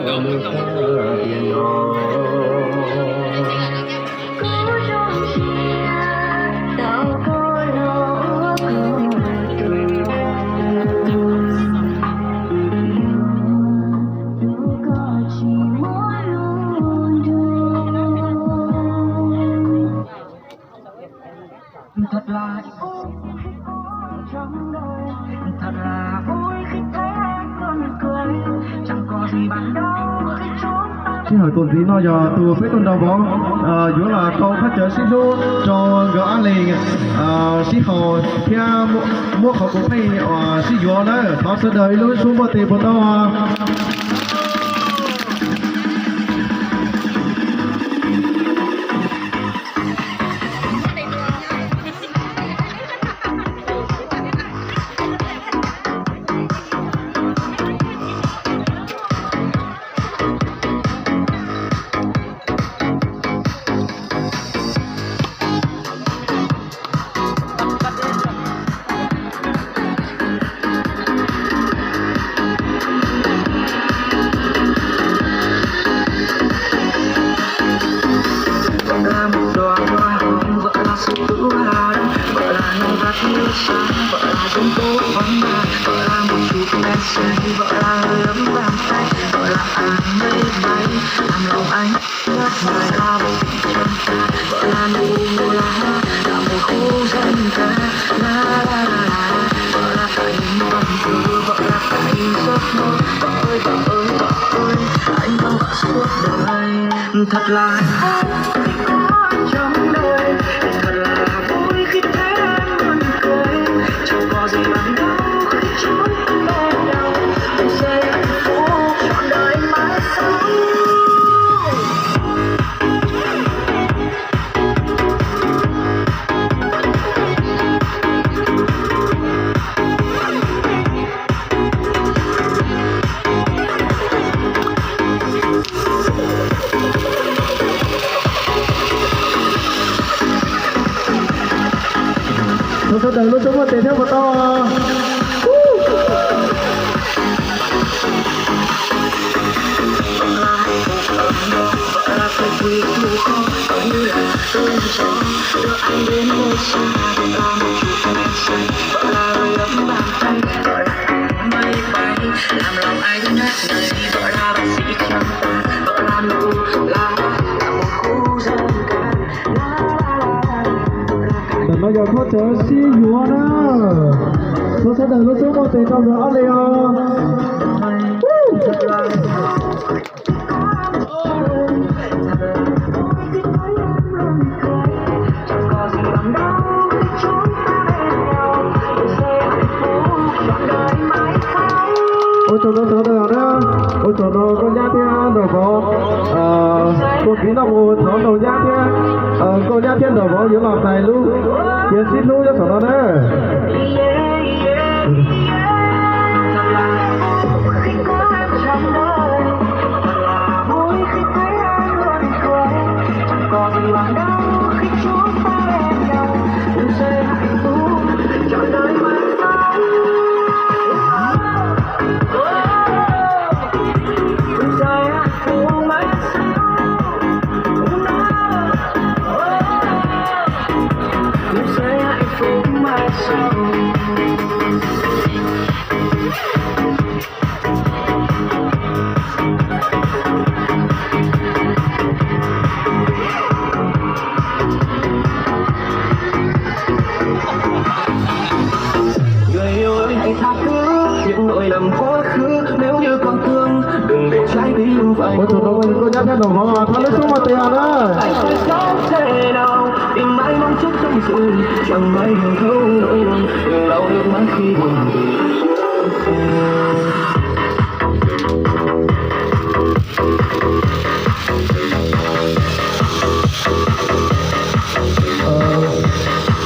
Sij hawm txuas ntxiv no yog tus peb tug nraug vauv yuav los tau thaj chaw sib hlub rau nkawd ob leeg sib haum thiab muab qhov kuv pheej uas sib yuav na. Thov sawv daws ib lub suab npuaj tes puas tau? Thật là hạnh phúc khi có trong đời, thật là vui khi thấy em luôn cười. Chẳng có gì bằng đâu khi chúng ta bên nhau, từng giây hạnh phúc trọn đời mãi sau. Thov sawv daws lub suab npuaj tes thiab puas tau? Ntawm no yog thaj chaw sib yuav na. Thov sawv daws lub suab npuaj tes rau nkawd ob leeg os. Ua tsaug ntau ntau na, ua tsaug ntau nkauj nyab thiab nraug vauv. Ua kev noj mus thov nraug nyab thiab, nkauj nyab thiab nraug vauv yuav los hais lub tias sib hlub nyob saum no na. Ua tsaug ntau nkauj nyab thiab nraug vauv, thov lub suab npuaj tes na.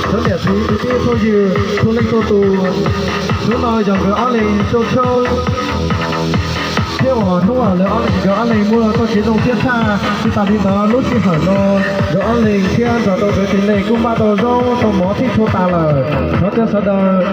Cov niam txiv kwv tij phooj ywg txhua leej txhua tus, hnub no yog nkawd ob leeg xyoo xyoo thiab uas hnub uas lawv ob leeg, nkawd ob leeg muaj txoj kev zoo siab tshaj. Tsis tas li ntawd, lub sij hawm no nkawd ob leeg thiab nrog rau nkawd tsev neeg kuj npaj tau zaub tau mov txhij txhua tas lawm. Thov caw sawv daws